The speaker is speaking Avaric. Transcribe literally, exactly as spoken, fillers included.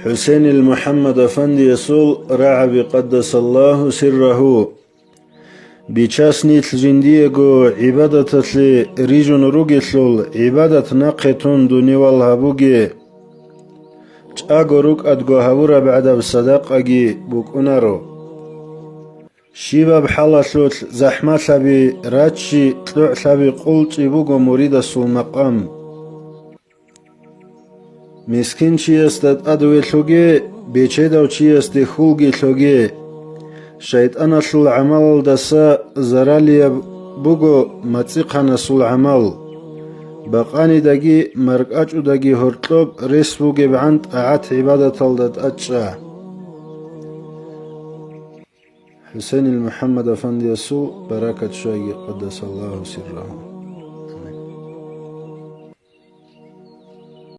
ХӀусейнил МухӀаммад Афандиясул рагӀаби, къаддасаллагьу сиррагьу, бичас нилъ жиндиего гӀибадаталъе рижун ругелъул гӀибадат нахъе тун дунивал гьабуге. ЧӀаго рукӀадго гьабураб гӀадаб садакъаги букӀунаро. Щибаб хӀалалъулъ захӀмалъаби, раччи, кьогӀлъаби, къулчӀи буго муридасул макъам. Мискинчиясда тӀадве лъуге, бечедав чиясде хьулги лъуге. ШайтӀаналъул гӀамалалдаса заралияб буго мацӀихъанасул гӀамал. Бакъанидаги маркӀачӀудаги гьоркьоб рес бугебгӀан тӀагӀат-гӀибадаталда тӀачӀа. ХӀусейнил МухӀаммад Афандиясул баракат щвайги, къаддасаллагьу сиррагьу.